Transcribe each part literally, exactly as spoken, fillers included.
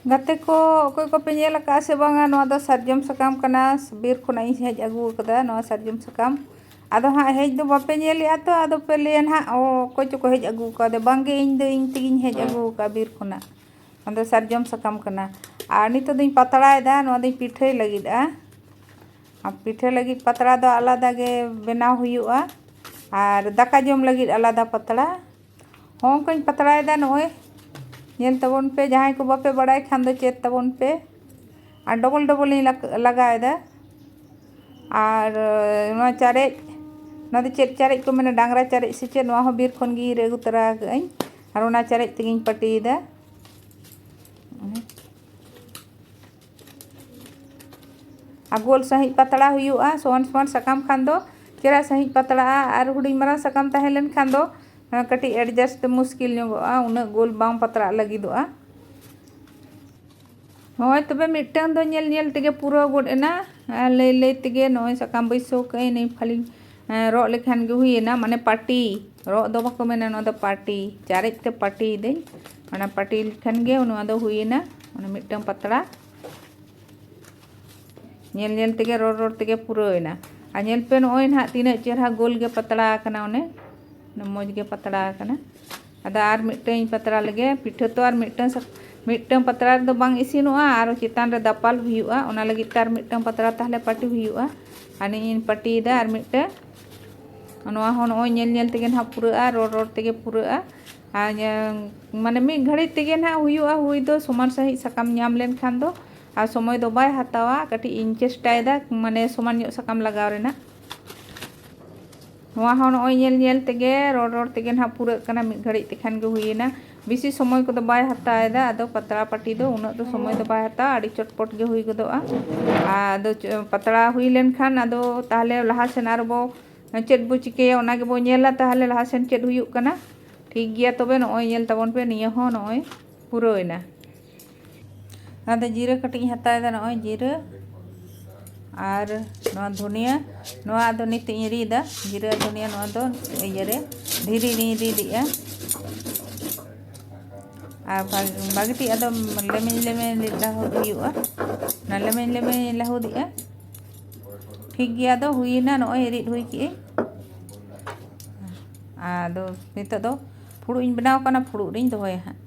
ᱜᱟᱛᱮ ᱠᱚ, ᱚᱠᱚᱭ ᱠᱚᱯᱮ ᱧᱮᱞ ᱟᱠᱟᱫᱼᱟ ᱥᱮ ᱵᱟᱝᱟ? ᱱᱚᱣᱟ ᱫᱚ ᱥᱟᱨᱡᱚᱢ ᱥᱟᱠᱟᱢ ᱠᱟᱱᱟ, ᱵᱤᱨ ᱠᱷᱚᱱᱟᱜ ᱤᱧ ᱦᱮᱡ ᱟᱹᱜᱩ ᱟᱠᱟᱫᱟ ᱱᱚᱣᱟ ᱥᱟᱨᱡᱚᱢ ᱥᱟᱠᱟᱢ᱾ ᱟᱫᱚ ᱦᱟᱸᱜ ᱦᱮᱡ ᱫᱚ ᱵᱟᱯᱮ ᱧᱮᱞᱮᱜᱼᱟ ᱛᱚ, ᱟᱫᱚ ᱯᱮ ᱞᱟᱹᱭᱟ ᱱᱟᱦᱟᱜ, "ᱚ, ᱚᱠᱚᱭ ᱪᱚᱠᱚ ᱦᱮᱡ ᱟᱹᱜᱩ ᱟᱠᱟᱫᱟ?" ᱵᱟᱝᱜᱮ, ᱤᱧ ᱫᱚ ᱤᱧ ᱛᱮᱜᱤᱧ ᱦᱮᱡ ᱟᱹᱜᱩ ᱟᱠᱟᱫᱼᱟ ᱵᱤᱨ ᱠᱷᱚᱱᱟᱜ᱾ ᱱᱚᱣᱟ ᱫᱚ ᱥᱟᱨᱡᱚᱢ ᱥᱟᱠᱟᱢ ᱠᱟᱱᱟ᱾ ᱟᱨ ᱱᱤᱛᱚᱜ ᱫᱚᱧ ᱯᱟᱛᱲᱟᱭᱮᱫᱟ, ᱱᱚᱣᱟ ᱫᱚᱧ ᱯᱤᱴᱷᱟᱹᱭ ᱞᱟᱹᱜᱤᱫᱼᱟ᱾ ᱟᱨ ᱯᱤᱴᱷᱟᱹ ᱞᱟᱹᱜᱤᱫ ᱯᱟᱛᱲᱟ ᱫᱚ ᱟᱞᱟᱫᱟ ᱜᱮ ᱵᱮᱱᱟᱣ ᱦᱩᱭᱩᱜᱼᱟ, ᱟᱨ ᱫᱟᱠᱟ ᱡᱚᱢ ᱞᱟᱹᱜᱤᱫ ᱟᱞᱟᱫᱟ ᱯᱟᱛᱲᱟ᱾ ᱦᱚᱸ, ᱚᱱᱠᱟᱧ ᱯᱟᱛᱲᱟᱭᱮᱫᱟ᱾ ᱱᱚᱜᱼᱚᱭ ᱧᱮᱞ ᱛᱟᱵᱚᱱ ᱯᱮ, ᱡᱟᱦᱟᱸᱭ ᱠᱚ ᱵᱟᱯᱮ ᱵᱟᱲᱟᱭ ᱠᱷᱟᱱ ᱫᱚ ᱪᱮᱫ ᱛᱟᱵᱚᱱ ᱯᱮ᱾ ᱟᱨ ᱰᱚᱵᱚᱞ ᱰᱚᱵᱚᱞᱤᱧ ᱞᱟᱜ-, ᱞᱟᱜᱟᱣᱮᱫᱟ᱾ ᱟᱨ ᱱᱚᱣᱟ ᱪᱟᱨᱮᱡ, ᱱᱚᱣᱟ ᱫᱚ ᱪᱮᱫ ᱪᱟᱨᱮᱡ ᱠᱚ ᱢᱮᱱᱟ, ᱰᱟᱝᱨᱟ ᱪᱟᱨᱮᱡ ᱥᱮ ᱪᱮᱫ, ᱱᱚᱣᱟ ᱦᱚᱸ ᱵᱤᱨ ᱠᱷᱚᱱ ᱜᱮ ᱤᱨ ᱟᱹᱜᱩ ᱛᱚᱨᱟ ᱟᱠᱟᱫᱟᱹᱧ᱾ ᱟᱨ ᱚᱱᱟ ᱪᱟᱨᱮᱡ ᱛᱮᱜᱮᱧ ᱯᱟᱹᱴᱤᱭᱮᱫᱟ᱾ ᱟᱨ ᱜᱳᱞ ᱥᱟᱺᱦᱤᱡ ᱯᱟᱛᱲᱟ ᱦᱩᱭᱩᱜᱼᱟ, ᱥᱚᱢᱟᱱ ᱥᱚᱢᱟᱱ ᱥᱟᱠᱟᱢ ᱠᱷᱟᱱ ᱫᱚ ᱪᱮᱦᱨᱟ ᱥᱟᱺᱦᱤᱡ ᱯᱟᱛᱲᱟᱜᱼᱟ, ᱟᱨ ᱦᱩᱰᱤᱧ ᱢᱟᱨᱟᱝ ᱥᱟᱠᱟᱢ ᱛᱟᱦᱮᱸ ᱞᱮᱱᱠᱷᱟᱱ ᱫᱚ, ᱦᱮᱸ, ᱠᱟᱹᱴᱤᱡ adjust ᱢᱩᱥᱠᱤᱞ ᱧᱚᱜᱚᱜᱼᱟ, ᱩᱱᱟᱹᱜ ᱜᱳᱞ ᱵᱟᱝ ᱯᱟᱛᱲᱟᱜ ᱞᱟᱹᱜᱤᱫᱚᱜᱼᱟ᱾ ᱱᱚᱜᱼᱚᱭ ᱛᱚᱵᱮ ᱢᱤᱫᱴᱟᱝ ᱫᱚ ᱧᱮᱞ ᱧᱮᱞ ᱛᱮᱜᱮ ᱯᱩᱨᱟᱹᱣ ᱜᱚᱫ ᱮᱱᱟ, ᱟᱨ ᱞᱟᱹᱭ ᱞᱟᱹᱭ ᱛᱮᱜᱮ ᱱᱚᱜᱼᱚᱭ ᱥᱟᱠᱟᱢ ᱵᱟᱹᱭᱥᱟᱹᱣ ᱠᱟᱜ ᱟᱹᱧ, ᱱᱤᱭᱟᱹ ᱯᱷᱟᱹᱞᱤ, ᱮᱸ, ᱨᱚᱜ ᱞᱮᱠᱷᱟᱱ ᱜᱮ ᱦᱩᱭᱮᱱᱟ, ᱢᱟᱱᱮ ᱯᱟᱹᱴᱤ᱾ ᱨᱚᱜ ᱫᱚ ᱵᱟᱠᱚ ᱢᱮᱱᱟ, ᱱᱚᱣᱟ ᱫᱚ ᱯᱟᱹᱴᱤ, ᱪᱟᱨᱮᱡ ᱛᱮ ᱯᱟᱹᱴᱤᱭᱮᱫᱟᱹᱧ᱾ ᱚᱱᱟ ᱯᱟᱹᱴᱤ ᱞᱮᱠᱷᱟᱱ ᱜᱮ ᱱᱚᱣᱟ ᱫᱚ ᱦᱩᱭᱮᱱᱟ, ᱚᱱᱟ ᱢᱤᱫᱴᱟᱝ ᱯᱟᱛᱲᱟ᱾ ᱧᱮᱞ ᱧᱮᱞ ᱛᱮᱜᱮ, ᱨᱚᱲ ᱨᱚᱲ ᱛᱮᱜᱮ ᱯᱩᱨᱟᱹᱣ ᱮᱱᱟ᱾ ᱟᱨ ᱧᱮᱞ ᱯᱮ, ᱱᱚᱜᱼᱚᱭ ᱱᱟᱦᱟᱜ ᱛᱤᱱᱟᱹᱜ ᱪᱮᱦᱨᱟ ᱜᱳᱞ ᱜᱮ ᱯᱟᱛᱲᱟ ᱟᱠᱟᱱᱟ, ᱚᱱᱮ ᱚᱱᱮ ᱢᱚᱡᱽ ᱜᱮ ᱯᱟᱛᱲᱟ ᱟᱠᱟᱱᱟ᱾ ᱟᱫᱚ ᱟᱨ ᱢᱤᱫᱴᱟᱝ ᱤᱧ ᱯᱟᱛᱲᱟ ᱞᱮᱜᱮ᱾ ᱯᱤᱴᱷᱟᱹ ᱛᱚ ᱟᱨ ᱢᱤᱫᱴᱟᱝ ᱥᱟ-, ᱢᱤᱫᱴᱟᱝ ᱯᱟᱛᱲᱟ ᱨᱮᱫᱚ ᱵᱟᱝ ᱤᱥᱤᱱᱚᱜᱼᱟ, ᱟᱨᱚ ᱪᱮᱛᱟᱱ ᱨᱮ ᱫᱟᱯᱟᱞ ᱦᱩᱭᱩᱜᱼᱟ, ᱚᱱᱟ ᱞᱟᱹᱜᱤᱫ ᱛᱮ ᱟᱨ ᱢᱤᱫᱴᱟᱝ ᱯᱟᱛᱲᱟ ᱛᱟᱦᱞᱮ ᱯᱟᱹᱴᱤ ᱦᱩᱭᱩᱜᱼᱟ᱾ ᱟᱨ ᱱᱤᱭᱟᱹ ᱤᱧ ᱯᱟᱹᱴᱤᱭᱮᱫᱟ ᱟᱨ ᱢᱤᱫᱴᱟᱝ᱾ ᱱᱚᱣᱟ ᱦᱚᱸ ᱱᱚᱜᱼᱚᱭ ᱧᱮᱞ ᱧᱮᱞ ᱛᱮᱜᱮ ᱱᱟᱦᱟᱜ ᱯᱩᱨᱟᱹᱜᱼᱟ, ᱨᱚᱲ ᱨᱚᱲ ᱛᱮᱜᱮ ᱯᱩᱨᱟᱹᱜᱼᱟ᱾ ᱟᱨ ᱧᱮ-, ᱢᱟᱱᱮ ᱢᱤᱫ ᱜᱷᱟᱹᱲᱤᱡ ᱛᱮᱜᱮ ᱱᱟᱦᱟᱜ ᱦᱩᱭᱩᱜᱼᱟ ᱦᱩᱭ ᱫᱚ, ᱥᱚᱢᱟᱱ ᱥᱟᱺᱦᱤᱡ ᱥᱟᱠᱟᱢ ᱧᱟᱢ ᱞᱮᱱᱠᱷᱟᱱ ᱫᱚ᱾ ᱟᱨ ᱥᱚᱢᱚᱭ ᱫᱚ ᱵᱟᱭ ᱦᱟᱛᱟᱣᱟ, ᱠᱟᱹᱴᱤᱡ ᱤᱧ ᱪᱮᱥᱴᱟᱭᱮᱫᱟ, ᱢᱟᱱᱮ ᱥᱚᱢᱟᱱ ᱧᱚᱜ ᱥᱟᱠᱟᱢ ᱞᱟᱜᱟᱣ ᱨᱮᱱᱟᱜ᱾ ᱱᱚᱣᱟ ᱦᱚᱸ ᱱᱚᱜᱼᱚᱭ ᱧᱮᱞ ᱧᱮᱞ ᱛᱮᱜᱮ, ᱨᱚᱲ ᱨᱚᱲ ᱛᱮᱜᱮ ᱱᱟᱦᱟᱜ ᱯᱩᱨᱟᱹᱜ ᱠᱟᱱᱟ, ᱢᱤᱫ ᱜᱷᱟᱹᱲᱤᱡ ᱛᱮᱠᱷᱟᱱ ᱜᱮ ᱦᱩᱭᱮᱱᱟ᱾ ᱵᱮᱥᱤ ᱥᱚᱢᱚᱭ ᱠᱚᱫᱚ ᱵᱟᱭ ᱦᱟᱛᱟᱣ ᱮᱫᱟ, ᱟᱫᱚ ᱯᱟᱛᱲᱟ ᱯᱟᱹᱴᱤ ᱫᱚ ᱩᱱᱟᱹᱜ ᱫᱚ ᱥᱚᱢᱚᱭ ᱫᱚ ᱵᱟᱭ ᱦᱟᱛᱟᱣᱟ, ᱟᱹᱰᱤ ᱪᱚᱴᱯᱚᱴ ᱜᱮ ᱦᱩᱭ ᱜᱚᱫᱚᱜᱼᱟ᱾ ᱟᱨ ᱟᱫᱚ ᱪ-, ᱯᱟᱛᱲᱟ ᱦᱩᱭ ᱞᱮᱱᱠᱷᱟᱱ ᱟᱫᱚ ᱛᱟᱦᱞᱮ ᱞᱟᱦᱟ ᱥᱮᱱ ᱟᱨ ᱵᱚ ᱪᱮᱫ ᱵᱚ ᱪᱤᱠᱟᱹᱭᱟ, ᱚᱱᱟ ᱜᱮᱵᱚ ᱧᱮᱞᱟ ᱛᱟᱦᱞᱮ ᱞᱟᱦᱟ ᱥᱮᱱ ᱪᱮᱫ ᱦᱩᱭᱩᱜ ᱠᱟᱱᱟ᱾ ᱴᱷᱤᱠ ᱜᱮᱭᱟ, ᱛᱚᱵᱮ ᱱᱚᱜᱼᱚᱭ ᱧᱮᱞ ᱛᱟᱵᱚᱱ ᱯᱮ, ᱱᱤᱭᱟᱹ ᱦᱚᱸ ᱱᱚᱜᱼᱚᱭ ᱯᱩᱨᱟᱹᱣ ᱮᱱᱟ᱾ ᱟᱫᱚ ᱡᱤᱨᱟᱹ ᱠᱟᱹᱴᱤᱡ ᱤᱧ ᱦᱟᱛᱟᱣ ᱮᱫᱟ, ᱱᱚᱜᱼᱚᱭ ᱡᱤᱨᱟᱹ ᱟᱨ ᱱᱚᱣᱟ ᱫᱷᱩᱱᱤᱭᱟᱹ, ᱱᱚᱣᱟ ᱟᱫᱚ ᱱᱤᱛ ᱤᱧ ᱨᱤᱫᱟ, ᱡᱤᱨᱟᱹ ᱫᱷᱩᱱᱤᱭᱟᱹ ᱱᱚᱣᱟ ᱫᱚ ᱤᱭᱟᱹᱨᱮ ᱫᱷᱤᱨᱤ ᱨᱤᱧ ᱨᱤᱫᱮᱜᱼᱟ᱾ ᱟᱨ ᱵᱷᱟᱜ-, ᱵᱷᱟᱜᱤ ᱴᱷᱤᱠ ᱟᱫᱚ ᱞᱮᱢᱮᱧ ᱞᱮᱢᱮᱧ ᱨᱤᱫ ᱞᱟᱹᱦᱩᱫ ᱦᱩᱭᱩᱜᱼᱟ᱾ ᱚᱱᱟ ᱞᱮᱢᱮᱧ ᱞᱮᱢᱮᱧ ᱞᱟᱹᱦᱩᱫᱮᱜᱼᱟ᱾ ᱴᱷᱤᱠ ᱜᱮᱭᱟ, ᱟᱫᱚ ᱦᱩᱭᱮᱱᱟ, ᱱᱚᱜᱼᱚᱭ ᱨᱤᱫ ᱦᱩᱭ ᱠᱮᱜᱼᱟᱹᱧ᱾ ᱟᱫᱚ ᱱᱤᱛᱚᱜ ᱫᱚ ᱯᱷᱩᱲᱩᱜ ᱤᱧ ᱵᱮᱱᱟᱣ ᱠᱟᱱᱟ, ᱯᱷᱩᱲᱩᱜ ᱨᱤᱧ ᱫᱚᱦᱚᱭᱟ ᱦᱟᱸᱜ᱾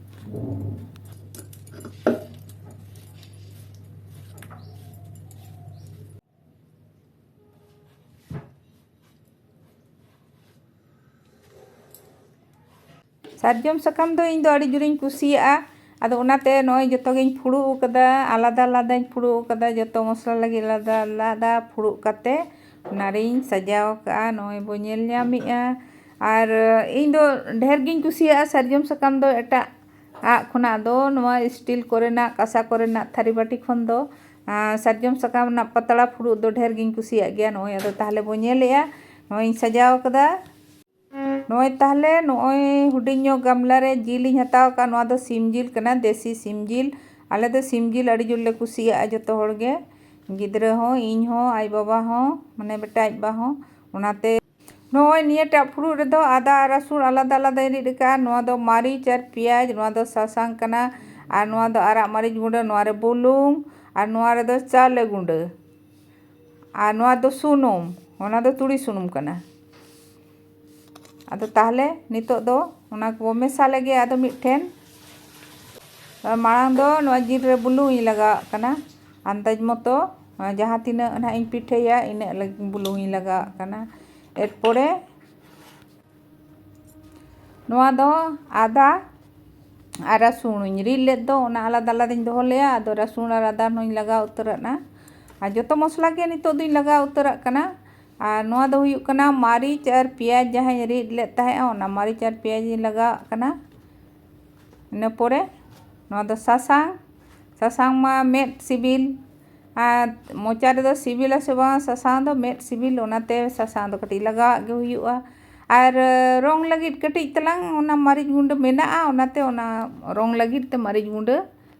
ᱥᱟᱨᱡᱚᱢ ᱥᱟᱠᱟᱢ ᱫᱚ ᱤᱧ ᱫᱚ ᱟᱹᱰᱤ ᱡᱳᱨᱤᱧ ᱠᱩᱥᱤᱭᱟᱜᱼᱟ᱾ ᱟᱫᱚ ᱚᱱᱟᱛᱮ ᱱᱚᱜᱼᱚᱭ ᱡᱚᱛᱚ ᱜᱤᱧ ᱯᱷᱩᱲᱩᱜ ᱟᱠᱟᱫᱟ, ᱟᱞᱟᱫᱟ ᱟᱞᱟᱫᱟᱧ ᱯᱷᱩᱲᱩᱜ ᱟᱠᱟᱫᱟ, ᱡᱚᱛᱚ ᱢᱚᱥᱞᱟ ᱞᱟᱹᱜᱤᱫ ᱟᱞᱟᱫᱟ ᱟᱞᱟᱫᱟ ᱯᱷᱩᱲᱩᱜ ᱠᱟᱛᱮ ᱚᱱᱟᱨᱤᱧ ᱥᱟᱡᱟᱣ ᱟᱠᱟᱫᱼᱟ᱾ ᱱᱚᱜᱼᱚᱭ ᱵᱚ ᱧᱮᱞ ᱧᱟᱢᱮᱜᱼᱟ᱾ ᱟᱨ ᱤᱧ ᱫᱚ ᱰᱷᱮᱨ ᱜᱤᱧ ᱠᱩᱥᱤᱭᱟᱜᱼᱟ ᱥᱟᱨᱡᱚᱢ ᱥᱟᱠᱟᱢ ᱫᱚ ᱮᱴᱟᱜ ᱟᱜ ᱠᱷᱚᱱᱟᱜ ᱫᱚ᱾ ᱱᱚᱣᱟ ᱥᱴᱤᱞ ᱠᱚᱨᱮᱱᱟᱜ, ᱠᱟᱸᱥᱟ ᱠᱚᱨᱮᱱᱟᱜ ᱛᱷᱟᱹᱨᱤ ᱵᱟᱹᱴᱤ ᱠᱷᱚᱱ ᱫᱚ, ᱟᱨ ᱥᱟᱨᱡᱚᱢ ᱥᱟᱠᱟᱢ ᱨᱮᱱᱟᱜ ᱯᱟᱛᱲᱟ ᱯᱷᱩᱲᱩᱜ ᱫᱚ ᱰᱷᱮᱨ ᱜᱤᱧ ᱠᱩᱥᱤᱭᱟᱜ ᱜᱮᱭᱟ᱾ ᱱᱚᱜᱼᱚᱭ ᱟᱫᱚ ᱛᱟᱦᱞᱮ ᱵᱚ ᱧᱮᱞᱮᱜᱼᱟ, ᱱᱚᱜᱼᱚᱭ ᱤᱧ ᱥᱟᱡᱟᱣ ᱟᱠᱟᱫᱟ᱾ ᱱᱚᱜᱼᱚᱭ ᱛᱟᱦᱞᱮ ᱱᱚᱜᱼᱚᱭ ᱦᱩᱰᱤᱧ ᱧᱚᱜ ᱜᱟᱢᱞᱟ ᱨᱮ ᱡᱤᱞ ᱤᱧ ᱦᱟᱛᱟᱣ ᱟᱠᱟᱫ, ᱱᱚᱣᱟ ᱫᱚ ᱥᱤᱢ ᱡᱤᱞ ᱠᱟᱱᱟ, ᱫᱮᱥᱤ ᱥᱤᱢ ᱡᱤᱞ᱾ ᱟᱞᱮ ᱫᱚ ᱥᱤᱢ ᱡᱤᱞ ᱟᱹᱰᱤ ᱡᱳᱨ ᱞᱮ ᱠᱩᱥᱤᱭᱟᱜᱼᱟ ᱡᱚᱛᱚ ᱦᱚᱲ ᱜᱮ, ᱜᱤᱫᱽᱨᱟᱹ ᱦᱚᱸ, ᱤᱧ ᱦᱚᱸ, ᱟᱡ ᱵᱟᱵᱟ ᱦᱚᱸ, ᱢᱟᱱᱮ ᱵᱮᱴᱟ ᱟᱡ ᱵᱟ ᱦᱚᱸ᱾ ᱚᱱᱟᱛᱮ ᱱᱚᱜᱼᱚᱭ ᱱᱤᱭᱟᱹᱴᱟᱜ ᱯᱷᱩᱲᱩᱜ ᱨᱮᱫᱚ ᱟᱫᱟ ᱟᱨ ᱨᱟᱹᱥᱩᱱ ᱟᱞᱟᱫᱟ ᱟᱞᱟᱫᱟᱧ ᱨᱤᱫ ᱟᱠᱟᱫᱼᱟ᱾ ᱱᱚᱣᱟ ᱫᱚ ᱢᱟᱹᱨᱤᱪ ᱟᱨ ᱯᱮᱸᱭᱟᱡᱽ, ᱱᱚᱣᱟ ᱫᱚ ᱥᱟᱥᱟᱝ ᱠᱟᱱᱟ, ᱟᱨ ᱱᱚᱣᱟ ᱫᱚ ᱟᱨᱟᱜ ᱢᱟᱹᱨᱤᱪ ᱜᱩᱸᱰᱟᱹ, ᱱᱚᱣᱟ ᱨᱮ ᱵᱩᱞᱩᱝ, ᱟᱨ ᱱᱚᱣᱟ ᱨᱮᱫᱚ ᱪᱟᱣᱞᱮ ᱜᱩᱸᱰᱟᱹ, ᱟᱨ ᱱᱚᱣᱟ ᱫᱚ ᱥᱩᱱᱩᱢ, ᱚᱱᱟ ᱫᱚ ᱛᱩᱲᱤ ᱥᱩᱱᱩᱢ ᱠᱟᱱᱟ᱾ ᱟᱫᱚ ᱛᱟᱦᱞᱮ ᱱᱤᱛᱚᱜ ᱫᱚ ᱚᱱᱟ ᱠᱚ ᱢᱮᱥᱟ ᱞᱮᱜᱮ ᱟᱫᱚ ᱢᱤᱫ ᱴᱷᱮᱱ᱾ ᱢᱟᱲᱟᱝ ᱫᱚ ᱱᱚᱣᱟ ᱡᱤᱞ ᱨᱮ ᱵᱩᱞᱩᱝ ᱤᱧ ᱞᱟᱜᱟᱣᱟᱜ ᱠᱟᱱᱟ, ᱟᱱᱫᱟᱡᱽ ᱢᱚᱛᱚ, ᱡᱟᱦᱟᱸ ᱛᱤᱱᱟᱹᱜ ᱱᱟᱦᱟᱜ ᱤᱧ ᱯᱤᱴᱷᱟᱹᱭᱟ, ᱤᱱᱟᱹᱜ ᱞᱟᱹᱜᱤᱫ ᱵᱩᱞᱩᱝ ᱤᱧ ᱞᱟᱜᱟᱣᱟᱜ ᱠᱟᱱᱟ᱾ ᱮᱨᱯᱚᱨᱮ ᱱᱚᱣᱟ ᱫᱚ ᱟᱫᱟ ᱟᱨ ᱨᱟᱹᱥᱩᱱ ᱤᱧ ᱨᱤᱫ ᱞᱮᱫ ᱫᱚ, ᱚᱱᱟ ᱟᱞᱟᱫᱟ ᱟᱞᱟᱫᱟᱧ ᱫᱚᱦᱚ ᱞᱮᱜᱼᱟ᱾ ᱟᱫᱚ ᱨᱟᱹᱥᱩᱱ ᱟᱨ ᱟᱫᱟ ᱦᱚᱸᱧ ᱞᱟᱜᱟᱣ ᱩᱛᱟᱹᱨᱟᱜᱼᱟ᱾ ᱟᱨ ᱡᱚᱛᱚ ᱢᱚᱥᱞᱟ ᱜᱮ ᱱᱤᱛᱚᱜ ᱫᱚᱧ ᱞᱟᱜᱟᱣ ᱩᱛᱟᱹᱨᱟᱜ ᱠᱟᱱᱟ᱾ ᱟᱨ ᱱᱚᱣᱟ ᱫᱚ ᱦᱩᱭᱩᱜ ᱠᱟᱱᱟ ᱢᱟᱹᱨᱤᱪ ᱟᱨ ᱯᱮᱸᱭᱟᱡᱽ, ᱡᱟᱦᱟᱸᱧ ᱨᱤᱫ ᱞᱮᱫ ᱛᱟᱦᱮᱸᱜᱼᱟ, ᱚᱱᱟ ᱢᱟᱹᱨᱤᱪ ᱟᱨ ᱯᱮᱸᱭᱟᱡᱽ ᱤᱧ ᱞᱟᱜᱟᱣᱟᱜ ᱠᱟᱱᱟ᱾ ᱤᱱᱟᱹ ᱯᱚᱨᱮ ᱱᱚᱣᱟ ᱫᱚ ᱥᱟᱥᱟᱝ, ᱥᱟᱥᱟᱝ ᱢᱟ ᱢᱮᱫ ᱥᱤᱵᱤᱞ, ᱟᱨ ᱢᱚᱪᱟ ᱨᱮᱫᱚ ᱥᱤᱵᱤᱞᱟ ᱥᱮ ᱵᱟᱝ ᱥᱟᱥᱟᱝ ᱫᱚ, ᱢᱮᱫ ᱥᱤᱵᱤᱞ, ᱚᱱᱟᱛᱮ ᱥᱟᱥᱟᱝ ᱫᱚ ᱠᱟᱹᱴᱤᱡ ᱞᱟᱜᱟᱣᱟᱜ ᱜᱮ ᱦᱩᱭᱩᱜᱼᱟ᱾ ᱟᱨ ᱨᱚᱝ ᱞᱟᱹᱜᱤᱫ ᱠᱟᱹᱴᱤᱡ ᱛᱟᱞᱟᱝ ᱚᱱᱟ ᱢᱟᱹᱨᱤᱪ ᱜᱩᱸᱰᱟᱹ ᱢᱮᱱᱟᱜᱼᱟ, ᱚᱱᱟᱛᱮ ᱚᱱᱟ ᱨᱚᱝ ᱞᱟᱹᱜᱤᱫ ᱛᱮ ᱢᱟᱹᱨᱤᱪ ᱜᱩᱸᱰᱟᱹ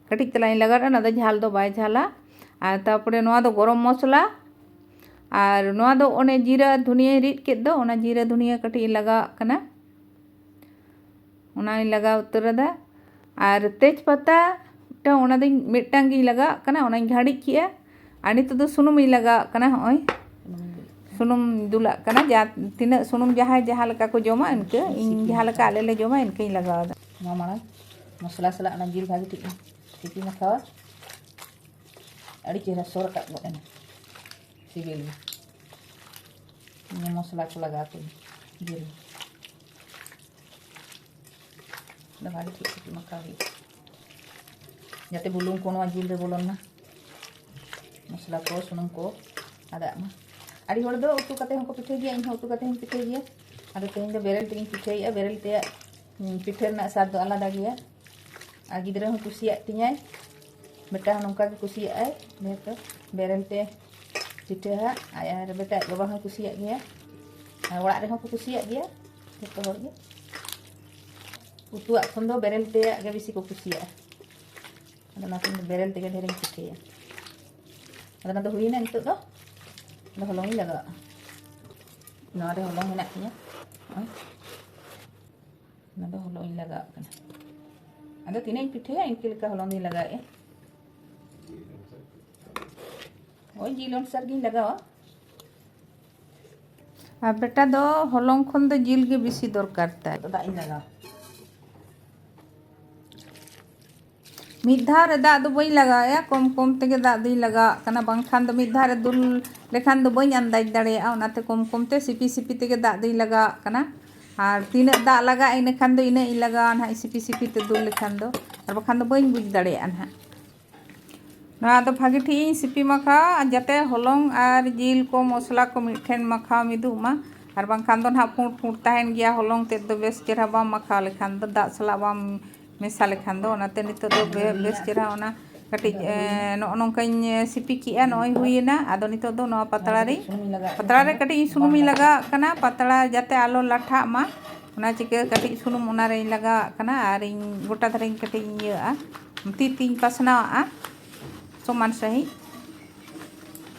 ᱠᱟᱹᱴᱤᱡ ᱛᱟᱞᱟᱝ ᱤᱧ ᱞᱟᱜᱟᱣᱟ, ᱚᱱᱟ ᱫᱚ ᱡᱷᱟᱞ ᱫᱚ ᱵᱟᱭ ᱡᱷᱟᱞᱟ᱾ ᱟᱨ ᱛᱟᱨᱯᱚᱨᱮ ᱱᱚᱣᱟ ᱫᱚ ᱜᱚᱨᱚᱢ ᱢᱚᱥᱞᱟ, ᱟᱨ ᱱᱚᱣᱟ ᱫᱚ ᱚᱱᱮ ᱡᱤᱨᱟᱹ ᱫᱷᱩᱱᱤᱭᱟᱹᱧ ᱨᱤᱫ ᱠᱮᱫ ᱫᱚ, ᱚᱱᱟ ᱡᱤᱨᱟᱹ ᱫᱷᱩᱱᱤᱭᱟᱹ ᱠᱟᱹᱴᱤᱡ ᱤᱧ ᱞᱟᱜᱟᱣᱟᱜ ᱠᱟᱱᱟ, ᱚᱱᱟᱧ ᱞᱟᱜᱟᱣ ᱩᱛᱟᱹᱨ ᱟᱫᱟ᱾ ᱟᱨ ᱛᱮᱡᱽ ᱯᱟᱛᱟ ᱢᱤᱫᱴᱟᱝ, ᱚᱱᱟ ᱫᱚᱧ, ᱢᱤᱫᱴᱟᱝ ᱜᱤᱧ ᱞᱟᱜᱟᱣᱟᱜ ᱠᱟᱱᱟ, ᱚᱱᱟᱧ ᱜᱷᱟᱹᱲᱤᱡ ᱠᱮᱜᱼᱟ᱾ ᱟᱨ ᱱᱤᱛᱚᱜ ᱫᱚ ᱥᱩᱱᱩᱢᱤᱧ ᱞᱟᱜᱟᱣᱟᱜ ᱠᱟᱱᱟ᱾ ᱦᱚᱸᱜᱼᱚᱭ ᱥᱩᱱᱩᱢ ᱫᱩᱞᱟᱜ ᱠᱟᱱᱟ, ᱡᱟ ᱛᱤᱱᱟᱹᱜ ᱥᱩᱱᱩᱢ ᱡᱟᱦᱟᱸᱭ ᱡᱟᱦᱟᱸ ᱞᱮᱠᱟ ᱠᱚ ᱡᱚᱢᱟ ᱤᱱᱠᱟᱹ, ᱤᱧ ᱡᱟᱦᱟᱸ ᱞᱮᱠᱟ ᱟᱞᱮ ᱞᱮ ᱡᱚᱢᱟ ᱤᱱᱠᱟᱹᱧ ᱞᱟᱜᱟᱣᱫᱟ᱾ ᱱᱚᱣᱟ ᱢᱟᱲᱟᱝ ᱢᱚᱥᱞᱟ ᱥᱟᱞᱟᱜ ᱚᱱᱟ ᱡᱤᱞ ᱵᱷᱟᱜᱮ ᱴᱷᱤᱠ ᱥᱤᱯᱤ ᱢᱟᱠᱷᱟᱣᱟ᱾ ᱟᱹᱰᱤ ᱪᱮᱦᱨᱟ ᱥᱚ ᱨᱟᱠᱟᱵ ᱜᱚᱫ ᱮᱱᱟ, ᱥᱤᱵᱤᱞ ᱜᱮ᱾ ᱱᱤᱭᱟᱹ ᱢᱚᱥᱞᱟ ᱠᱚ ᱞᱟᱜᱟᱣ ᱠᱟᱹᱧ ᱡᱤᱞ ᱫᱚ ᱵᱷᱟᱜᱮ ᱴᱷᱤᱠ ᱥᱤᱯᱤ ᱢᱟᱠᱷᱟᱣ ᱦᱩᱭᱩᱜᱼᱟ, ᱡᱟᱛᱮ ᱵᱩᱞᱩᱝ ᱠᱚ ᱱᱚᱣᱟ ᱡᱤᱞ ᱨᱮ ᱵᱚᱞᱚᱱ ᱢᱟ, ᱢᱚᱥᱞᱟ ᱠᱚ, ᱥᱩᱱᱩᱢ ᱠᱚ ᱟᱫᱟᱜ ᱢᱟ᱾ ᱟᱹᱰᱤ ᱦᱚᱲ ᱫᱚ ᱩᱛᱩ ᱠᱟᱛᱮ ᱦᱚᱸᱠᱚ ᱯᱤᱴᱷᱟᱹᱭ ᱜᱮᱭᱟ, ᱤᱧ ᱦᱚᱸ ᱩᱛᱩ ᱠᱟᱛᱮ ᱦᱚᱸᱧ ᱯᱤᱴᱷᱟᱹᱭ ᱜᱮᱭᱟ᱾ ᱟᱫᱚ ᱛᱮᱦᱮᱧ ᱫᱚ ᱵᱮᱨᱮᱞ ᱛᱮᱜᱤᱧ ᱯᱤᱴᱷᱟᱹᱭᱮᱫᱼᱟ, ᱵᱮᱨᱮᱞ ᱛᱮᱭᱟᱜ, ᱩᱸ, ᱯᱤᱴᱷᱟᱹ ᱨᱮᱱᱟᱜ ᱥᱟᱫ ᱫᱚ ᱟᱞᱟᱫᱟ ᱜᱮᱭᱟ᱾ ᱟᱨ ᱜᱤᱫᱽᱨᱟᱹ ᱦᱚᱸ ᱠᱩᱥᱤᱭᱟᱜ ᱛᱤᱧᱟᱭ, ᱵᱮᱴᱟ ᱦᱚᱸ ᱱᱚᱝᱠᱟ ᱜᱮ ᱠᱩᱥᱤᱭᱟᱜᱼᱟᱭ, ᱡᱮᱦᱮᱛᱩ ᱵᱮᱨᱮᱞ ᱛᱮ ᱯᱤᱴᱷᱟᱹ ᱦᱟᱸᱜ᱾ ᱟᱨ ᱵᱮᱴᱟ ᱟᱡ ᱵᱟᱵᱟ ᱦᱚᱸᱭ ᱠᱩᱥᱤᱭᱟᱜ ᱜᱮᱭᱟ, ᱟᱨ ᱚᱲᱟᱜ ᱨᱮᱦᱚᱸ ᱠᱚ ᱠᱩᱥᱤᱭᱟᱜ ᱜᱮᱭᱟ ᱡᱚᱛᱚ ᱦᱚᱲ ᱜᱮ᱾ ᱩᱛᱩᱣᱟᱜ ᱠᱷᱚᱱ ᱫᱚ ᱵᱮᱨᱮᱞ ᱛᱮᱭᱟᱜ ᱜᱮ ᱵᱮᱥᱤ ᱠᱚ ᱠᱩᱥᱤᱭᱟᱜᱼᱟ᱾ ᱟᱫᱚ ᱚᱱᱟᱛᱮ ᱤᱧ ᱫᱚ ᱵᱮᱨᱮᱞ ᱛᱮᱜᱮ ᱰᱷᱮᱨᱤᱧ ᱯᱤᱴᱷᱟᱹᱭᱟ᱾ ᱟᱫᱚ ᱚᱱᱟ ᱫᱚ ᱦᱩᱭᱱᱟ, ᱱᱤᱛᱚᱜ ᱫᱚ ᱟᱫᱚ ᱦᱚᱞᱚᱝ ᱤᱧ ᱞᱟᱜᱟᱣᱟᱜᱼᱟ᱾ ᱱᱚᱣᱟ ᱨᱮ ᱦᱚᱞᱚᱝ ᱦᱮᱱᱟᱜ ᱛᱤᱧᱟᱹ, ᱱᱚᱜᱼᱚᱭ᱾ ᱚᱱᱟ ᱫᱚ ᱦᱚᱞᱚᱝ ᱤᱧ ᱞᱟᱜᱟᱣᱟᱜ ᱠᱟᱱᱟ᱾ ᱟᱫᱚ ᱛᱤᱱᱟᱹᱜ ᱤᱧ ᱯᱤᱴᱷᱟᱹᱭᱟ ᱤᱱᱠᱟᱹ ᱞᱮᱠᱟ ᱦᱚᱞᱚᱝ ᱫᱚᱧ ᱞᱟᱜᱟᱣᱮᱫᱼᱟ᱾ ᱳᱭ ᱡᱤᱞ ᱚᱱᱩᱥᱟᱨ ᱜᱤᱧ ᱞᱟᱜᱟᱣᱟ᱾ ᱟᱨ ᱵᱮᱴᱟ ᱫᱚ ᱦᱚᱞᱚᱝ ᱠᱷᱚᱱ ᱫᱚ ᱡᱤᱞ ᱜᱮ ᱵᱮᱥᱤ ᱫᱚᱨᱠᱟᱨ ᱛᱟᱭ᱾ ᱫᱟᱜ ᱤᱧ ᱞᱟᱜᱟᱣᱟ᱾ ᱢᱤᱫ ᱫᱷᱟᱣ ᱨᱮ ᱫᱟᱜ ᱫᱚ ᱵᱟᱹᱧ ᱞᱟᱜᱟᱣᱮᱜᱼᱟ, ᱠᱚᱢ ᱠᱚᱢ ᱛᱮᱜᱮ ᱫᱟᱜ ᱫᱚᱧ ᱞᱟᱜᱟᱣᱟᱜ ᱠᱟᱱᱟ, ᱵᱟᱝᱠᱷᱟᱱ ᱫᱚ ᱢᱤᱫ ᱫᱷᱟᱣ ᱨᱮ ᱫᱩᱞ ᱞᱮᱠᱷᱟᱱ ᱫᱚ ᱵᱟᱹᱧ ᱟᱱᱫᱟᱡᱽ ᱫᱟᱲᱮᱭᱟᱜᱼᱟ᱾ ᱚᱱᱟᱛᱮ ᱠᱚᱢ ᱠᱚᱢ ᱛᱮ ᱥᱤᱯᱤ ᱥᱤᱯᱤ ᱛᱮᱜᱮ ᱫᱟᱜ ᱫᱚᱧ ᱞᱟᱜᱟᱣᱟᱜ ᱠᱟᱱᱟ᱾ ᱟᱨ ᱛᱤᱱᱟᱹᱜ ᱫᱟᱜ ᱞᱟᱜᱟᱜᱼᱟ, ᱤᱱᱟᱹ ᱠᱷᱟᱱ ᱫᱚ ᱤᱱᱟᱹᱜ ᱤᱧ ᱞᱟᱜᱟᱣᱟ ᱱᱟᱦᱟᱜ, ᱥᱤᱯᱤ ᱥᱤᱯᱤ ᱛᱮ ᱫᱩᱞ ᱞᱮᱠᱷᱟᱱ ᱫᱚ, ᱟᱨ ᱵᱟᱠᱷᱟᱱ ᱫᱚ ᱵᱟᱹᱧ ᱵᱩᱡᱽ ᱫᱟᱲᱮᱭᱟᱜᱼᱟ ᱱᱟᱦᱟᱜ᱾ ᱱᱚᱣᱟ ᱫᱚ ᱵᱷᱟᱜᱮ ᱴᱷᱤᱠ ᱤᱧ ᱥᱤᱯᱤ ᱢᱟᱠᱷᱟᱣᱟ, ᱡᱟᱛᱮ ᱦᱚᱞᱚᱝ ᱟᱨ ᱡᱤᱞ ᱠᱚ, ᱢᱚᱥᱞᱟ ᱠᱚ ᱢᱤᱫ ᱴᱷᱮᱱ ᱢᱟᱠᱷᱟᱣ ᱢᱤᱫᱚᱜ ᱢᱟ, ᱟᱨ ᱵᱟᱝᱠᱷᱟᱱ ᱫᱚ ᱱᱟᱦᱟᱜ ᱯᱩᱸᱰ ᱯᱩᱸᱰ ᱛᱟᱦᱮᱱ ᱜᱮᱭᱟ᱾ ᱦᱚᱞᱚᱝ ᱛᱮᱫ ᱫᱚ ᱵᱮᱥ ᱪᱮᱦᱨᱟ ᱵᱟᱢ ᱢᱟᱠᱷᱟᱣ ᱞᱮᱠᱷᱟᱱ ᱫᱚ, ᱫᱟᱜ ᱥᱟᱞᱟᱜ ᱵᱟᱢ ᱢᱮᱥᱟ ᱞᱮᱠᱷᱟᱱ ᱫᱚ᱾ ᱚᱱᱟᱛᱮ ᱱᱤᱛᱚᱜ ᱫᱚ ᱵᱮ-, ᱵᱮᱥ ᱪᱮᱦᱨᱟ ᱚᱱᱟ ᱠᱟᱹᱴᱤᱡ, ᱮ, ᱱᱚᱜᱼᱚ ᱱᱚᱝᱠᱟᱧ ᱥᱤᱯᱤ ᱠᱮᱜᱼᱟ, ᱱᱚᱜᱼᱚᱭ ᱦᱩᱭᱮᱱᱟ᱾ ᱟᱫᱚ ᱱᱤᱛᱚᱜ ᱫᱚ ᱱᱚᱣᱟ ᱯᱟᱛᱲᱟ ᱨᱮ, ᱯᱟᱛᱲᱟ ᱨᱮ ᱠᱟᱹᱴᱤᱡ ᱤᱧ ᱥᱩᱱᱩᱢᱤᱧ ᱞᱟᱜᱟᱣᱟᱜ ᱠᱟᱱᱟ, ᱯᱟᱛᱲᱟ ᱡᱟᱛᱮ ᱟᱞᱚ ᱞᱟᱴᱷᱟᱜ ᱢᱟ, ᱚᱱᱟ ᱪᱤᱠᱟᱹ ᱠᱟᱹᱴᱤᱡ ᱥᱩᱱᱩᱢ ᱚᱱᱟᱨᱮᱧ ᱞᱟᱜᱟᱣᱟᱜ ᱠᱟᱱᱟ᱾ ᱟᱨ ᱤᱧ ᱜᱚᱴᱟ ᱫᱷᱟᱨᱮᱧ ᱠᱟᱹᱴᱤᱡ ᱤᱧ ᱤᱭᱟᱹᱣᱟᱜᱼᱟ, ᱛᱤ ᱛᱤᱧ ᱯᱟᱥᱱᱟᱣᱟᱜᱼᱟ ᱥᱚᱢᱟᱱ ᱥᱟᱺᱦᱤᱡ᱾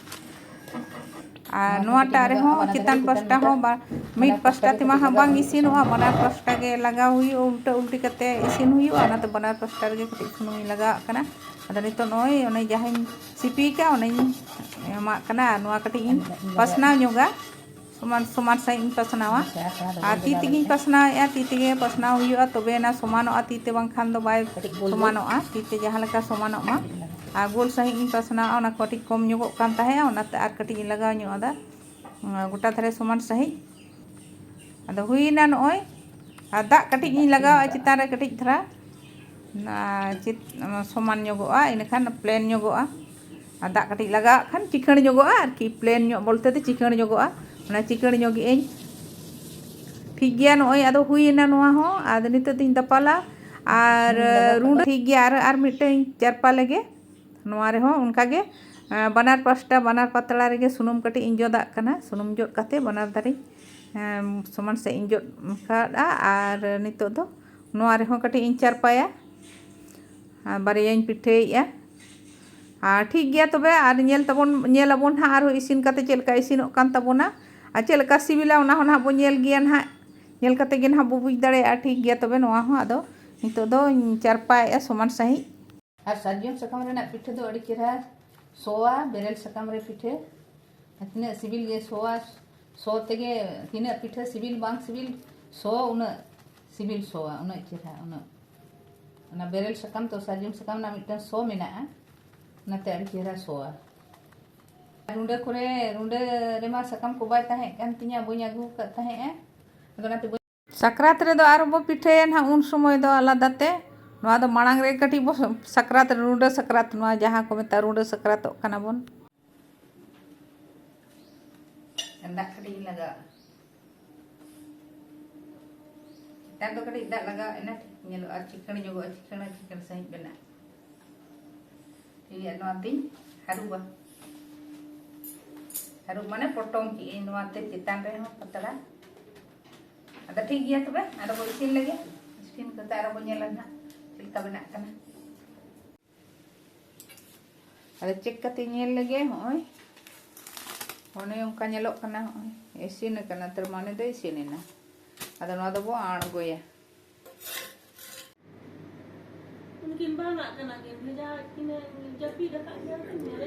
ᱟᱨ ᱱᱚᱣᱟᱴᱟᱜ ᱨᱮᱦᱚᱸ ᱪᱮᱛᱟᱱ ᱯᱟᱥᱴᱟ ᱦᱚᱸ ᱵᱟ-, ᱢᱤᱫ ᱯᱟᱥᱴᱟ ᱛᱮᱢᱟ ᱦᱟᱸᱜ ᱵᱟᱝ ᱤᱥᱤᱱᱚᱜᱼᱟ, ᱵᱟᱱᱟᱨ ᱯᱟᱥᱴᱟ ᱜᱮ ᱞᱟᱜᱟᱣ ᱦᱩᱭᱩᱜᱼᱟ, ᱩᱞᱴᱟᱹ ᱩᱞᱴᱤ ᱠᱟᱛᱮ ᱤᱥᱤᱱ ᱦᱩᱭᱩᱜᱼᱟ᱾ ᱚᱱᱟᱛᱮ ᱵᱟᱱᱟᱨ ᱯᱟᱥᱴᱟ ᱨᱮᱜᱮ ᱠᱟᱹᱴᱤᱡ ᱥᱩᱱᱩᱢᱤᱧ ᱞᱟᱜᱟᱣᱟᱜ ᱠᱟᱱᱟ᱾ ᱟᱫᱚ ᱱᱤᱛᱚᱜ ᱱᱚᱜᱼᱚᱭ ᱚᱱᱮ ᱡᱟᱦᱟᱸᱧ ᱥᱤᱯᱤ ᱠᱟᱜ, ᱚᱱᱟᱧ ᱮᱢᱟᱜ ᱠᱟᱱᱟ᱾ ᱟᱨ ᱱᱚᱣᱟ ᱠᱟᱹᱴᱤᱡ ᱤᱧ ᱯᱟᱥᱱᱟᱣ ᱧᱚᱜᱟ, ᱥᱚᱢᱟᱱ ᱥᱚᱢᱟᱱ ᱥᱟᱺᱦᱤᱡ ᱤᱧ ᱯᱟᱥᱱᱟᱣᱟ᱾ ᱟᱨ ᱛᱤ ᱛᱮᱜᱮᱧ ᱯᱟᱥᱱᱟᱣᱮᱫᱼᱟ, ᱛᱤ ᱛᱮᱜᱮ ᱯᱟᱥᱱᱟᱣ ᱦᱩᱭᱩᱜᱼᱟ, ᱛᱚᱵᱮ ᱮᱱᱟ ᱥᱚᱢᱟᱱᱚᱜᱼᱟ, ᱛᱤ ᱛᱮ ᱵᱟᱝᱠᱷᱟᱱ ᱫᱚ ᱵᱟᱭ ᱥᱚᱢᱟᱱᱚᱜᱼᱟ᱾ ᱛᱤ ᱛᱮ ᱡᱟᱦᱟᱸ ᱞᱮᱠᱟ ᱥᱚᱢᱟᱱᱚᱜ ᱢᱟ᱾ ᱟᱨ ᱜᱳᱞ ᱥᱟᱺᱦᱤᱡ ᱤᱧ ᱯᱟᱥᱱᱟᱣᱟ, ᱚᱱᱟ ᱠᱟᱹᱴᱤᱡ ᱠᱚᱢ ᱧᱚᱜᱚᱜ ᱠᱟᱱ ᱛᱟᱦᱮᱸᱫᱼᱟ, ᱚᱱᱟᱛᱮ ᱟᱨ ᱠᱟᱹᱴᱤᱡ ᱤᱧ ᱞᱟᱜᱟᱣ ᱧᱚᱜ ᱟᱫᱟ᱾ ᱜᱚᱴᱟ ᱫᱷᱟᱨᱮ ᱥᱚᱢᱟᱱ ᱥᱟᱺᱦᱤᱡ᱾ ᱟᱫᱚ ᱦᱩᱭᱮᱱᱟ ᱱᱚᱜᱼᱚᱭ᱾ ᱟᱨ ᱫᱟᱜ ᱠᱟᱹᱴᱤᱡ ᱤᱧ ᱞᱟᱜᱟᱣᱟ ᱪᱮᱛᱟᱱ ᱨᱮ ᱠᱟᱹᱴᱤᱡ ᱫᱷᱟᱨᱟ, ᱚᱱᱟ ᱪᱮᱫ, ᱚᱱᱟ ᱥᱚᱢᱟᱱ ᱧᱚᱜᱚᱜᱼᱟ, ᱤᱱᱟᱹᱠᱷᱟᱱ ᱯᱞᱮᱱ ᱧᱚᱜᱚᱜᱼᱟ᱾ ᱟᱨ ᱫᱟᱜ ᱠᱟᱹᱴᱤᱡ ᱞᱟᱜᱟᱣᱟᱜ ᱠᱷᱟᱱ ᱪᱤᱠᱟᱹᱬ ᱧᱚᱜᱚᱜᱼᱟ ᱟᱨᱠᱤ, ᱯᱞᱮᱱ ᱧᱚᱜ ᱵᱚᱞᱛᱮ ᱫᱚ ᱪᱤᱠᱟᱹᱬ ᱧᱚᱜᱚᱜᱼᱟ, ᱚᱱᱟ ᱪᱤᱠᱟᱹᱬ ᱧᱚᱜᱮᱜ ᱟᱹᱧ᱾ ᱴᱷᱤᱠ ᱜᱮᱭᱟ, ᱱᱚᱜᱼᱚᱭ ᱟᱫᱚ ᱦᱩᱭᱮᱱᱟ ᱱᱚᱣᱟ ᱦᱚᱸ᱾ ᱟᱫᱚ ᱱᱤᱛᱚᱜ ᱫᱚᱧ ᱫᱟᱯᱟᱞᱟ᱾ ᱟᱨ ᱨᱩᱸᱰᱟᱹ ᱴᱷᱤᱠ ᱜᱮᱭᱟ, ᱟᱨ, ᱟᱨ ᱢᱤᱫᱴᱟᱝ ᱪᱟᱨᱯᱟ ᱞᱮᱜᱮ᱾ ᱱᱚᱣᱟ ᱨᱮᱦᱚᱸ ᱚᱱᱠᱟ ᱜᱮ, ᱟᱸ, ᱵᱟᱱᱟᱨ ᱯᱟᱥᱴᱟ, ᱵᱟᱱᱟᱨ ᱯᱟᱛᱲᱟ ᱨᱮᱜᱮ ᱥᱩᱱᱩᱢ ᱠᱟᱹᱴᱤᱡ ᱤᱧ ᱡᱚᱫᱟᱜ ᱠᱟᱱᱟ᱾ ᱥᱩᱱᱩᱢ ᱡᱚᱫ ᱠᱟᱛᱮ ᱵᱟᱱᱟᱨ ᱫᱷᱟᱨᱮᱧ, ᱮᱢ, ᱥᱚᱢᱟᱱ ᱥᱮᱫ ᱤᱧ ᱡᱚᱫ ᱠᱟᱫᱼᱟ᱾ ᱟᱨ ᱱᱤᱛᱚᱜ ᱫᱚ ᱱᱚᱣᱟ ᱨᱮᱦᱚᱸ ᱠᱟᱹᱴᱤᱡ ᱤᱧ ᱪᱟᱨᱯᱟᱭᱟ᱾ ᱟᱨ ᱵᱟᱨᱭᱟᱧ ᱯᱤᱴᱷᱟᱹᱭᱮᱫᱼᱟ᱾ ᱟᱨ ᱴᱷᱤᱠ ᱜᱮᱭᱟ ᱛᱚᱵᱮ, ᱟᱨ ᱧᱮᱞ ᱛᱟᱵᱚᱱ, ᱧᱮᱞ ᱟᱵᱚᱱ ᱦᱟᱸᱜ ᱟᱨᱦᱚᱸ ᱤᱥᱤᱱ ᱠᱟᱛᱮ ᱪᱮᱫ ᱞᱮᱠᱟ ᱤᱥᱤᱱᱚᱜ ᱠᱟᱱ ᱛᱟᱵᱚᱱᱟ ᱟᱨ ᱪᱮᱫ ᱞᱮᱠᱟ ᱥᱤᱵᱤᱞᱟ, ᱚᱱᱟ ᱦᱚᱸ ᱱᱟᱦᱟᱜ ᱵᱚᱱ ᱧᱮᱞ ᱜᱮᱭᱟ ᱱᱟᱦᱟᱜ᱾ ᱧᱮᱞ ᱠᱟᱛᱮ ᱜᱮ ᱱᱟᱦᱟᱜ ᱵᱚ ᱵᱩᱡᱽ ᱫᱟᱲᱮᱭᱟᱜᱼᱟ᱾ ᱴᱷᱤᱠ ᱜᱮᱭᱟ ᱛᱚᱵᱮ, ᱱᱚᱣᱟ ᱦᱚᱸ ᱟᱫᱚ ᱱᱤᱛᱚᱜ ᱫᱚᱧ ᱪᱟᱨᱯᱟᱭᱮᱫᱼᱟ ᱥᱚᱢᱟᱱ ᱥᱟᱺᱦᱤᱡ᱾ ᱟᱨ ᱥᱟᱨᱡᱚᱢ ᱥᱟᱠᱟᱢ ᱨᱮᱱᱟᱜ ᱯᱤᱴᱷᱟᱹ ᱫᱚ ᱟᱹᱰᱤ ᱪᱮᱦᱨᱟ ᱥᱚᱣᱟ, ᱵᱮᱨᱮᱞ ᱥᱟᱠᱟᱢ ᱨᱮ ᱯᱤᱴᱷᱟᱹ᱾ ᱟᱨ ᱛᱤᱱᱟᱹᱜ ᱥᱤᱵᱤᱞ ᱜᱮ ᱥᱚᱣᱟ, ᱥᱚ ᱛᱮᱜᱮ ᱛᱤᱱᱟᱹᱜ ᱯᱤᱴᱷᱟᱹ ᱥᱤᱵᱤᱞ ᱵᱟᱝ ᱥᱤᱵᱤᱞ, ᱥᱚ ᱩᱱᱟᱹᱜ ᱥᱤᱵᱤᱞ ᱥᱚᱣᱟ, ᱩᱱᱟᱹᱜ ᱪᱮᱦᱨᱟ, ᱩᱱᱟᱹᱜ᱾ ᱚᱱᱟ ᱵᱮᱨᱮᱞ ᱥᱟᱠᱟᱢ ᱛᱚ, ᱥᱟᱨᱡᱚᱢ ᱥᱟᱠᱟᱢ ᱨᱮᱱᱟᱜ ᱢᱤᱫᱴᱟᱝ ᱥᱚ ᱢᱮᱱᱟᱜᱼᱟ, ᱚᱱᱟᱛᱮ ᱟᱹᱰᱤ ᱪᱮᱦᱨᱟ ᱥᱚᱣᱟ᱾ ᱨᱩᱸᱰᱟᱹ ᱠᱚᱨᱮ, ᱨᱩᱸᱰᱟᱹ ᱨᱮᱢᱟ ᱥᱟᱠᱟᱢ ᱠᱚ ᱵᱟᱭ ᱛᱟᱦᱮᱸ ᱠᱟᱱ ᱛᱤᱧᱟᱹ, ᱵᱟᱹᱧ ᱟᱹᱜᱩ ᱟᱠᱟᱫ ᱛᱟᱦᱮᱸᱫᱼᱟ, ᱟᱫᱚ ᱚᱱᱟᱛᱮ ᱵᱟᱹᱧ ᱥᱟᱠᱨᱟᱛ ᱨᱮᱫᱚ ᱟᱨᱚ ᱵᱚ ᱯᱤᱴᱷᱟᱹᱭᱟ ᱱᱟᱦᱟᱜ, ᱩᱱ ᱥᱚᱢᱚᱭ ᱫᱚ ᱟᱞᱟᱫᱟ ᱛᱮ᱾ ᱱᱚᱣᱟ ᱫᱚ ᱢᱟᱲᱟᱝ ᱨᱮ ᱠᱟᱹᱴᱤᱡ ᱵᱚ ᱥᱟᱠᱨᱟᱛ, ᱨᱩᱸᱰᱟᱹ ᱥᱟᱠᱨᱟᱛ, ᱱᱚᱣᱟ ᱡᱟᱦᱟᱸ ᱠᱚ ᱢᱮᱛᱟᱜᱼᱟ, ᱨᱩᱸᱰᱟᱹ ᱥᱟᱠᱨᱟᱛᱚᱜ ᱠᱟᱱᱟ ᱵᱚᱱ᱾ ᱫᱟᱜ ᱠᱟᱹᱴᱤᱡ ᱤᱧ ᱞᱟᱜᱟᱣᱟ᱾ ᱪᱮᱛᱟᱱ ᱫᱚ ᱠᱟᱹᱴᱤᱡ ᱫᱟᱜ ᱞᱟᱜᱟᱣ ᱮᱱᱟ, ᱴᱷᱤᱠ ᱧᱮᱞᱚᱜᱼᱟ, ᱪᱤᱠᱟᱹᱬ ᱧᱚᱜᱚᱜᱼᱟ, ᱪᱤᱠᱟᱹᱬ ᱪᱤᱠᱟᱹᱬ ᱥᱟᱺᱦᱤᱡ ᱵᱮᱱᱟᱜᱼᱟ᱾ ᱴᱷᱤᱠ ᱜᱮᱭᱟ, ᱱᱚᱣᱟ ᱛᱤᱧ ᱦᱟᱹᱨᱩᱵᱟ᱾ ᱦᱟᱹᱨᱩᱵ ᱢᱟᱱᱮ ᱯᱚᱴᱚᱢ ᱠᱮᱜ ᱟᱹᱧ ᱱᱚᱣᱟ ᱛᱮ ᱪᱮᱛᱟᱱ ᱨᱮᱦᱚᱸ ᱯᱟᱛᱲᱟ᱾ ᱟᱫᱚ ᱴᱷᱤᱠ ᱜᱮᱭᱟ ᱛᱚᱵᱮ, ᱟᱫᱚ ᱵᱚ ᱤᱥᱤᱱ ᱞᱮᱜᱮ᱾ ᱤᱥᱤᱱ ᱠᱟᱛᱮ ᱟᱨᱚ ᱵᱚ ᱧᱮᱞᱟ ᱱᱟᱦᱟᱜ ᱪᱮᱫ ᱞᱮᱠᱟ ᱵᱮᱱᱟᱜ ᱠᱟᱱᱟ᱾ ᱟᱫᱚ ᱪᱮᱠ ᱠᱟᱛᱮ ᱧᱮᱞ ᱞᱮᱜᱮ, ᱦᱚᱸᱜᱼᱚᱭ᱾ ᱚᱱᱮ ᱚᱱᱠᱟ ᱧᱮᱞᱚᱜ ᱠᱟᱱᱟ, ᱱᱚᱜᱼᱚᱭ ᱤᱥᱤᱱ ᱟᱠᱟᱱᱟ, ᱛᱟᱨ ᱢᱟᱱᱮ ᱫᱚ ᱤᱥᱤᱱ ᱮᱱᱟ᱾ ᱟᱫᱚ ᱱᱚᱣᱟ ᱫᱚᱵᱚ ᱟᱬᱜᱚᱭᱟ᱾ ᱩᱱᱠᱤᱱ ᱵᱟᱱᱟᱜ ᱠᱟᱱᱟ ᱠᱤᱱ, ᱵᱷᱮᱡᱟ ᱠᱤᱱᱟᱹᱧ, ᱡᱟᱹᱯᱤᱫ ᱟᱠᱟᱫ ᱜᱮᱭᱟ ᱠᱤᱱ, ᱧᱮᱞ